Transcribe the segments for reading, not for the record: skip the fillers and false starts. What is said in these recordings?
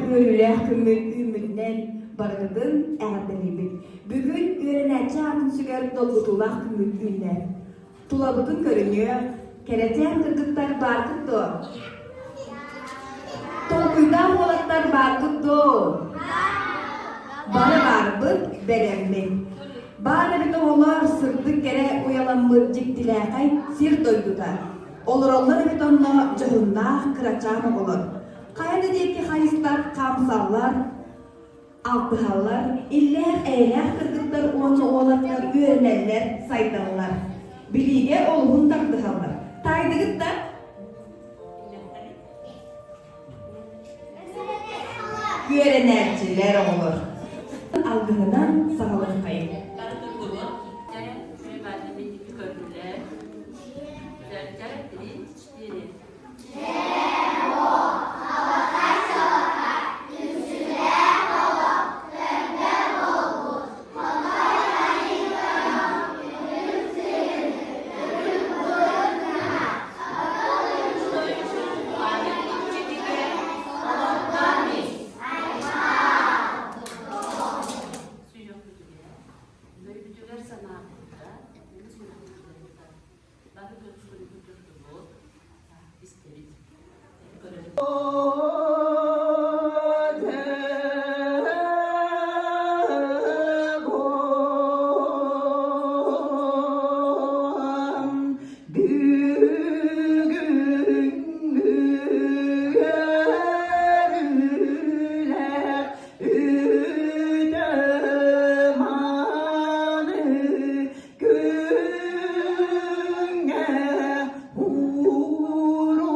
үөрүүлээх күммүт үүммүтүнэн барыгытын эҕэрдэлиибит. Бүгүн үөрэнээччи аатын сүгэр долгутуулаах күммүт үүннэ. Тулабытын көрүнүөх, кэрэчээн кыргыттар бааргыт дуо? Толкуйдаах уолаттар бааргыт дуо? Бары баарбыт, бэлэммит. Баар эбит оҕолор сырдык кэрэ уйаламмыт дьиктилээхэй сир дойдута. Олороллор эбит онно дьоһуннаах кырачаан оҕолор. Хайа да диэки хайыстар хаамсаллар, алтыһаллар, иллээх-эйэлээх кыргыттар уонна уолаттар үөрэнэллэр, сайдаллар. Билиигэ олуһун тардыһаллар. Таайдыгыт да? Үөрэнээччилэр оҕолор. Алгыһынан саҕалыаххайыҥ.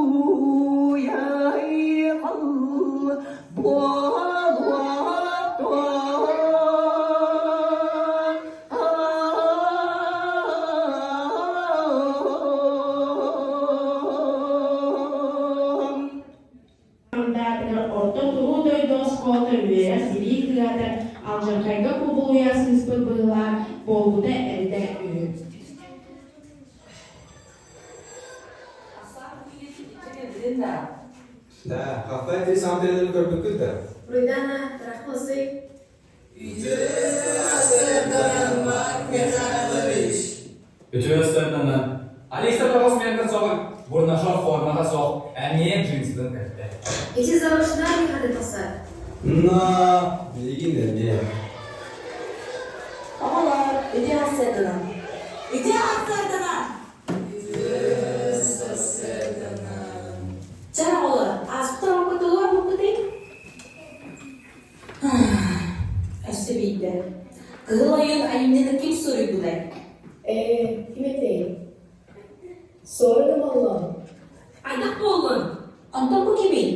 Күҥҥэ уруйайхал буолуохтун. Мындаатыгар орто туруу дойду оскуолата үөрэх силии кыата алдьархайга кубулуйа сыыспыт быһыылаах буолбута эбитэ үһү. Да, хаппай ти сам телевизор көрбүккүт да? Руйдана, рахмасы. Үтүө сырдынан Алиса тоҕус метр соҕун Бурнашов формата суох эмиэ джинсытын кэттэ. Ити зарочнай механы тахсар. На, билигин эмиэ. Оҕолор, үтүө сарсыарданан! Үтүө сарсыарданан! Үтүө сарсыарданан! Чэ, оҕолор, ааспыт оҥорбут оҥорбуппутуй? Өссө биирдэ. Кыһыл ойуун айымньыны ким суруйбутай? Ээ, ким этэй? Суорун Омоллоон. Хайдах буоллун? Онтон бу кимий?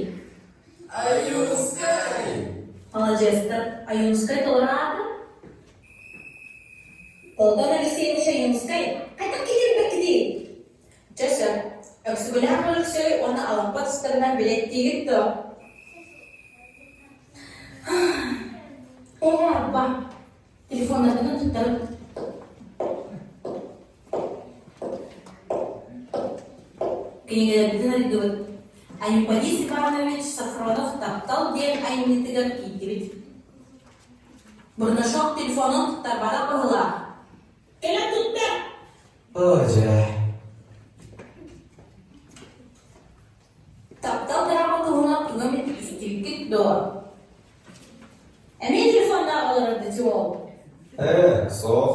Ойуунскай! Маладьыастар, Ойуунскай толору аата? Платон Алексеевич Ойуунскай хайдах киирбэккитий? Чэ сөп, Өксөкүлээх Өлөксөй уонна Алампа тустарынан билэттиигит дуо? Ээ, арба, телефоннаргытын туттарып Кинигэлэрбитин арыйдыбыт. Анемподист Иванович Софронов «Таптал» диэн айымньытыгар киирдибит. Бурнашов телефонун туттарбатах быһыылаах. Кэлэн туттар! Оо, дьэ. Таптал драма туһунан тугу эмит истибиккит дуо? Эмиэ телефоннаах олорор дии ол. Ээ, суох.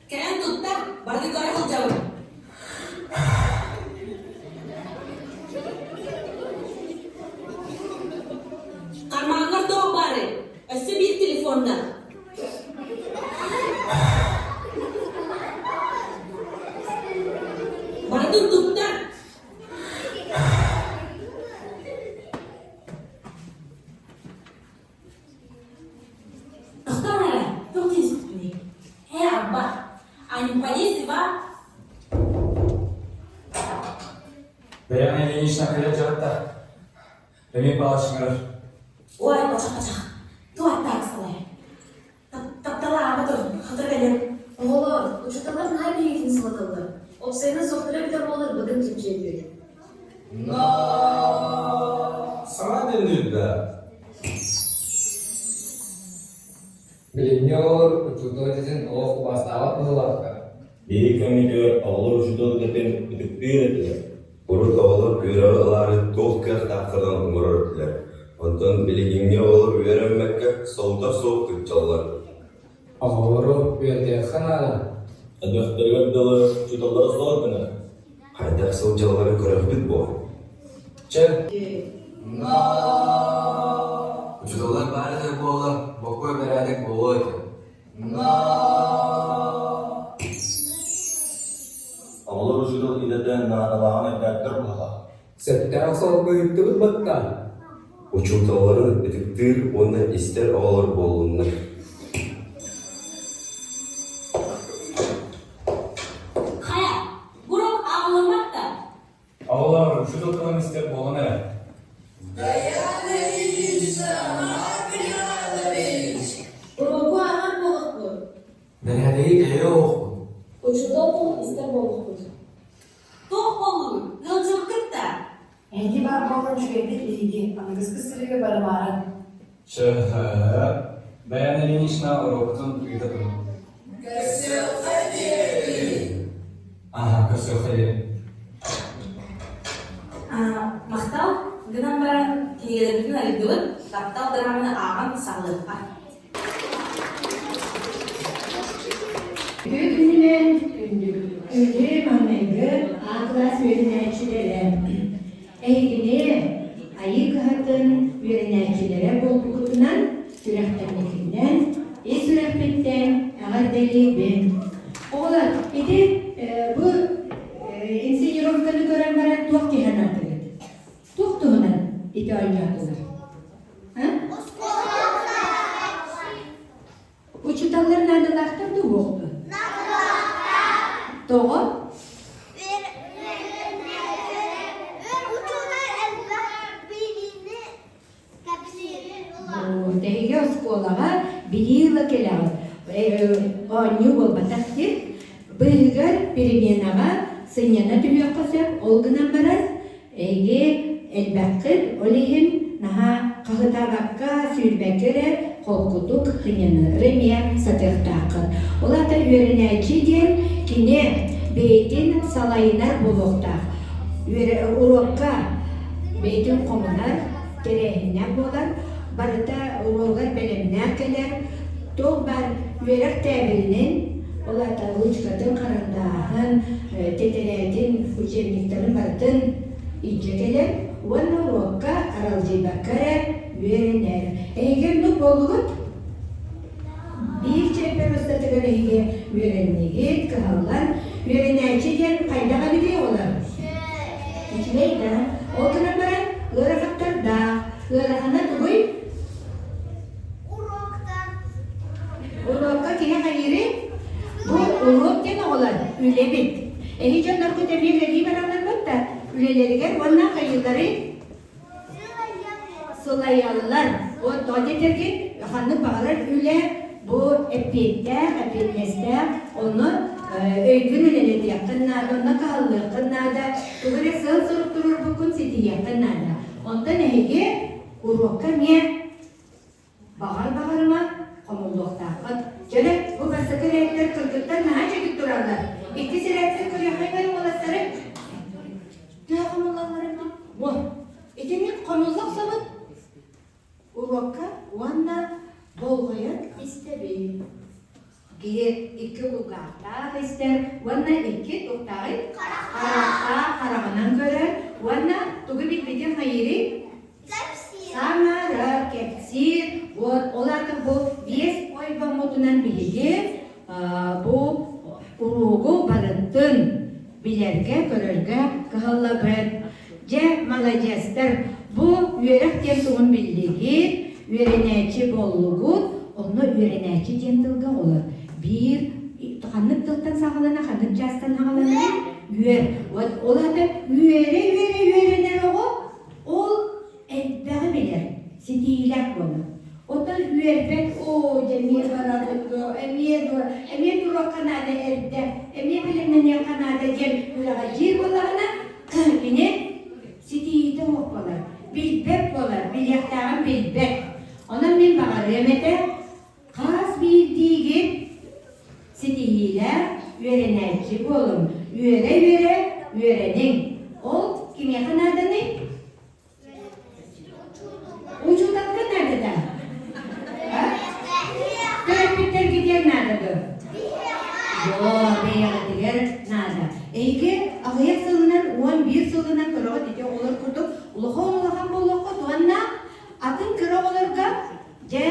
Кэлэн туттар, барыны көрө сылдьабын. Кармаҥҥар туох баарый? Өссө биир телефонна. Барытын туттар. Тохтоо эрэ, туох дии сыттыный? Ээ, арба, Анемподист Иван Бэйэҥ Ильинична кэлэн дьарыкта. Эмиэ Павлович ыҥырар. Ой, бачах-бачах, туох аттаах сылай? Тапталаама тур, хатыр кэлиэм. Оҕолор, учууталлар наһаа биһигитин сылаталлар. Уопсайынан суохтара эбитэ буоллар быдан чэпчиэтибит. На, саҥа дэннир да. Билиҥҥи оҕолор учуутал идэтин олох убаастаабат быһыылаахтар. Биһиги кэммитигэр оҕолор учуутал идэтин ытыктыыр этилэр. Урут оҕолор үөрэҕи ылаары туох кыахтаахтарынан оҥорор этилэр, онтон билигиҥҥи оҕолор үөрэммэккэ солото суох сылдьаллар. Оҕолору үөрэтиэххэ наада. Элбэхтэригэр дылы учууталлара суох гынар. Хайдах сылдьалларын көрөхпүт буо. Чэ, Учууталлар баар этэ буоллар, бокуой бэрээдэк буолуо этэ. Оҕолор учуутал идэтэ наадалааҕын өйдөөттөр быһыылаах. Сөптөөх суолга ыыттыбыт батта. Учууталларын ытыктыыр уонна истэр оҕолор буоллуннар. Хайа, уруок ааҕыллыммат да? Оҕолор, учуутал тылын истэр буолан эрэ. Уруогу ааҕар буолуохпут. Бэрээдэги кэһиэ оһохпут. Учуутал тылын истэр буолуохпут. Туох буоллугут? Ыалдьыбыккыт да? Эһиги баар буолан үчүгэйдик биһиги, аныгыскы сырыыга барымаары. Чэ, Бэйэн Ильинична уруоккутун ыыта турун. Көрсүөххэ диэри! Аһа, көрсүөххэ диэри. Махтал гынан баран кинигэлэрбитин арыйдыбыт, таптал драманы ааҕан саҕалыахха. Үтүө күнүнэн күндү маҥнайгы А кылаас үөрэнээччилэрэ! Эһигини Айыы кыһатын үөрэнээччилэрэ буолбуккутунан сүрэхтэммиккитинэн ис сүрэхпиттэн эҕэрдэлиибин! Оҕолор, ити бу инсценировканы көрөн баран туох киһи анаатыгыт? Туох туһунан ити оонньоотулар? Учууталлар наадалаахтар дуу уохту? Тоҕо? Тэһиги оскуолаҕа билии ыла кэлэҕит. Оонньуу буолбатах дии. Быыһыгар переменаҕа сынньана түһүөххэ сөп. Ол гынан баран Эһиги элбэххит, ол иһин наһаа хаһытаабакка, сүүрбэккэ эрэ холкутук сынньанары эмиэ сатыахтааххыт. Ол аата үөрэнээччи диэн кини бэйэтин салайынар буолуохтаах. Уруокка бэйэтин хомунар, тэрээһиннээх буолар, барыта уруогар бэлэмнээх кэлэр, туох баар үөрэх тээбиринин, ол аата ручкатын, харандааһын, тэтэрээтин, учебниктарын барытын илдьэ кэлэр уонна уруокка аралдьыйбакка эрэ үөрэнэр. Эһиги оннук буоллугут? Биир чиэппэр устатыгар эһиги үөрэннигит, кыһаллан. Үөрэнээччи диэн хайдах эбитий оҕолор? Үчүгэй да. Ол гынан баран ыарахаттардаах. Ыарахана тугуй? Уруокка киһи хайыырый? Бу уруок диэн оҕолор үлэбит. Эһи дьонноргут эмиэ үлэлии баралларбыт да үлэлэригэр уонна хайыылларый? Сылайаллар. Вот тоҕо диэтэргин ханнык баҕарар үлэ бу эппиэттээх, эппиэтинэстээх, онно өйгүн үлэлэтиэххин наада, онно кыһаллыаххын наада, тугу эрэ сыал-сорук туруорбуккун ситиһиэххин наада. Онтон эһиги уруокка эмиэ Баҕар-баҕарыма, хомуллуохтааххыт. Дьэ, бу бастакы эрээттэр кыргыттар наһаа дьэдик тураллар. Иккис эрээттэр көрүөххэ уолаттары төһө хомуллалларын Во, итинник хомулла охсобут уруокка уонна болҕойон истэбин. Киһи икки кулгаахтаах истэр уонна икки туохтааҕый? Харахтаах хараҕынан көрөр уонна тугу билбитин хайыырый? Саҥарар, кэпсиир. Вот ол аата бу биэс ойбоммутунан биһиги бу уруогу барытын билэргэ, көрөргө кыһаллабыт. Дьэ, маладьыастар, бу үөрэх диэн тугун биллигит, үөрэнээччи буоллугут, онно үөрэнээччи диэн тылга олор биир ханнык тылтан саҕалана, ханнык чаастан саҕаланарый? Үөр. Вот ол аата үөрэ-үөрэ үөрэнэр оҕо ол элбэҕи билэр, ситиилээх буолар. Оттон үөрбэт, оо, дьэ эмиэ барабын дуо, эмиэ дуо, эмиэ туруохха наада эрдэ, эмиэ бэлэмнэниэххэ наада диэн күрэҕэлдьиир буоллаҕына, кини ситиитэ суох буолар, билбэт буолар, билиэхтээҕин билбэт. Онон мин баҕарыам этэ, хас биирдии. ситиһиилээх үөрэнээччи буолуҥ. Үөрэ-үөрэ үөрэниҥ. Ол кимиэхэ нааданый? Учууталга наадата? Төрөппүттэргитигэр наада дуо? Доо, бэйэҕитигэр наада. Эһиги аҕыйах сылынан, 11 сылынан көрөҕүт ити оҕолор курдук улахан-улахан буолуоххут уонна атын кыра оҕолорго дьэ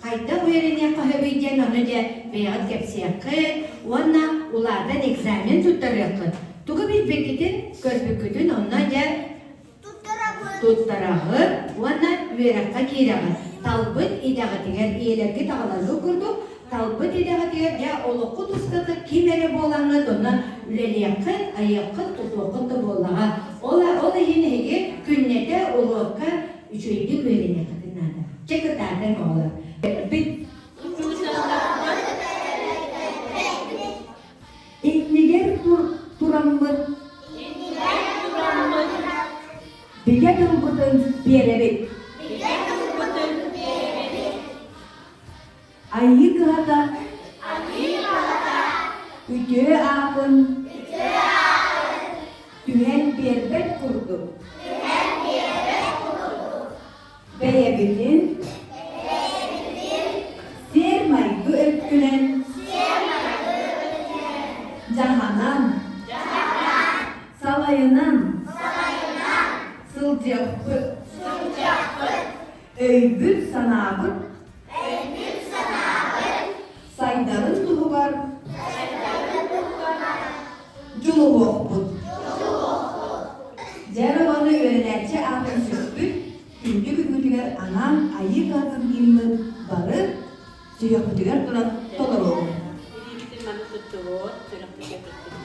хайдах үөрэниэххэ сөбүй диэн ону дьэ бэйэҕит кэпсиэххит уонна улаатан экзамен туттарыаххыт. Тугу билбиккитин, көрбүккүтүн онно дьэ туттараҕыт уонна үөрэххэ киирэҕит. Талбыт идэҕитигэр ийэлэргит аҕаларгыт курдук талбыт идэҕитигэр дьэ олоххут устата ким эрэ буолаҥҥыт онно үлэлиэххит, айыаххыт, тутуоххут да буоллаҕа. Ол, ол иһин эһиги күннэтэ уруокка үчүгэйдик үөрэниэххитин наада. Чэ кытаатыҥ оҕолор. Бит Иннигэр тураммыт бигэ тылбытын биэрэбит. Айыы кыһата үтүө аатын түһэн биэрбэт курдук Бэйэбитин сиэр-майгы өттүнэн дьаһанан, салайынан сылдьыахпыт, өйбүт-санаабыт сайдарын туһугар дьулуһуохпут. Дьэ, ону үөрэнээччи аатын сүкпүт күндү күммүтүгэр анаан Айыы Кыһатын гимнын бары сүһүөхпүтүгэр туран толоруоҕуҥ. Илиибитин маны туттубут, сүрэхпитин туттубут.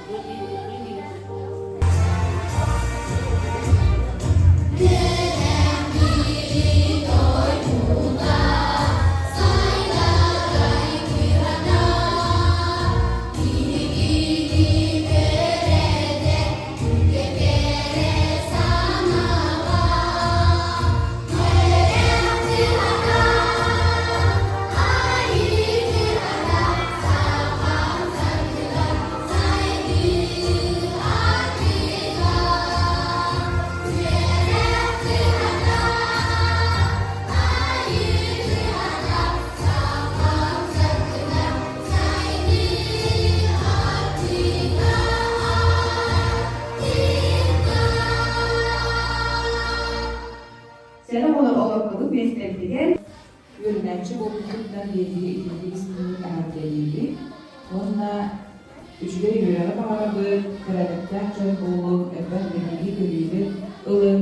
Сэрэ олордубут миэстэлэригэр Үөрэнээччи буолбуппутунан биһиги итинник истиҥник эҕэрдэлиибит уонна үчүгэй үөрэҕи баҕарабыт, бэрээдэктээх дьон буолуҥ, элбэх билиини-көрүүнү ылыҥ.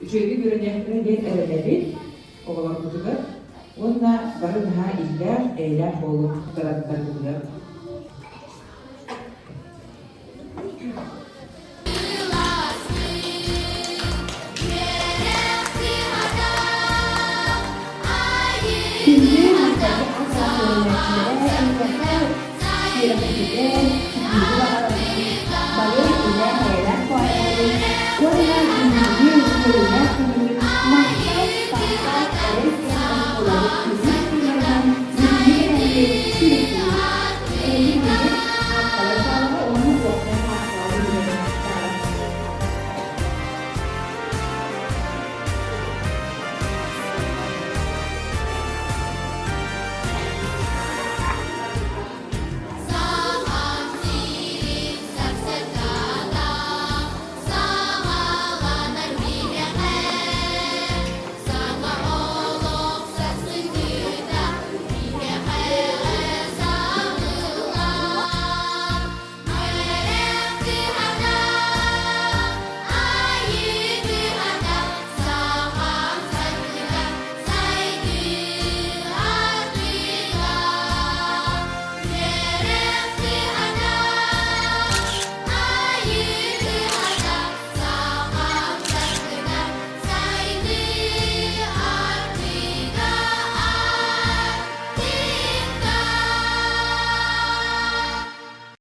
Үчүгэйдик үөрэниэхтэрэ диэн эрэнэбит оҕолорбутугар уонна бары наһаа иллээх, эйэлээх буолуҥ барарбытыгар.